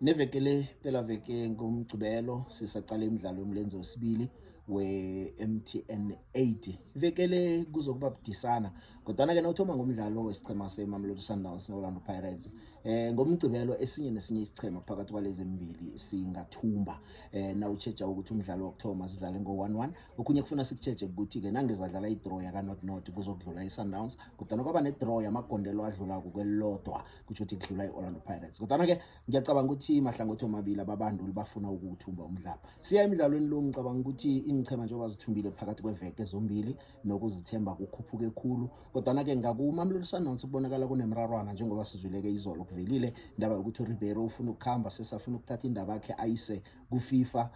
Neveke le pelaveke ngoMgqibelo sisaqala imidlalo yomlenze wesibili we-MTN 8. Iveke le kuzokuba budisana kodwana-ke nawuthoma ngomdlalo wesichema seMamelodi Sundowns ne-Orlando Pirates ngoMgqibelo esinye nesinye isichema phakathi kwalezi mbili singathumba nawutjheja ukuthi umdlalo wokuthoma sidlale ngo-1-1. Okhunye kufuna sikutjheje ukuthi-ke nangezadlala i-draw yaka-nought nought kuzokudlula i-Sundowns, kodwana kwaba ne-draw yamagondelo adlulako kwelilodwa, kutjho ukuthi kudlula i-Orlando Pirates. Kodwana-ke ngiyacabanga ukuthi mahlangothi omabili ababanduli bafuna ukuwuthumba umdlalo. Siya emdlalweni lo, ngicabanga ukuthi iinchema njengoba zithumbile phakathi kweveke zombili nokuzithemba kukhuphuke khulu, kodwana-ke ngakuMamelodi Sundowns kubonakala kunemrarwana njengoba sizwileke izolo kuvelile indaba yokuthi uRibeiro ufuna ukukhamba, sesafuna ukuthatha indaba yakhe ayise kuFIFA.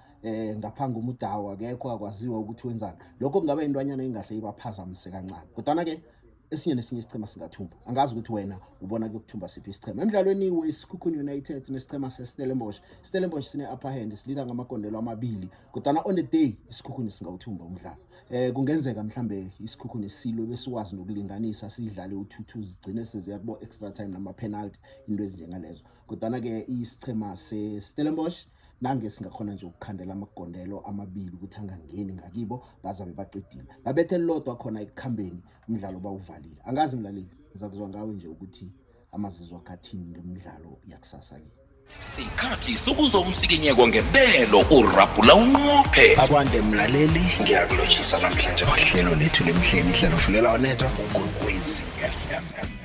Ngapha nguMudawo akekho, akwaziwa ukuthi wenzani. Lokho kungaba intwanyana engahle ibaphazamise kancane, kodwana-ke esinye nesinye isichema singathumba. Angazi ukuthi wena ubona kuyokuthumba siphi isichema emdlalweni weSekhukhune United nesichema seStellenbosch. Stellenbosch sine-upper hand, silida ngamagondelo amabili, kodwana on the day iSekhukhune singawuthumba umdlalo. Kungenzeka mhlambe iSekhukhune silwe besikwazi nokulinganisa, sidlale u-2-2, zigcine seziya kubo extra time nama-penalty, into ezinjengalezo. Kodwana-ke isichema seStellenbosch nange singakhona nje ukukhandela amagondelo amabili ukuthi angangeni ngakibo, bazabe bacedile, babethe lodwa khona ekukhambeni, umdlalo bawuvalile. Angazi mlaleli, ngizakuzwa ngawe nje ukuthi amazizo akho athini ngemidlalo yakusasa le. Sikhathi sokuzwa umsikinyeko ngebelo, urabhula unqophe. Akwande mlaleli, ngiyakulotshisa namhlanje kwahlelo lethu lemhleni, ihlelo fulela onethwa uKwekwezi FM.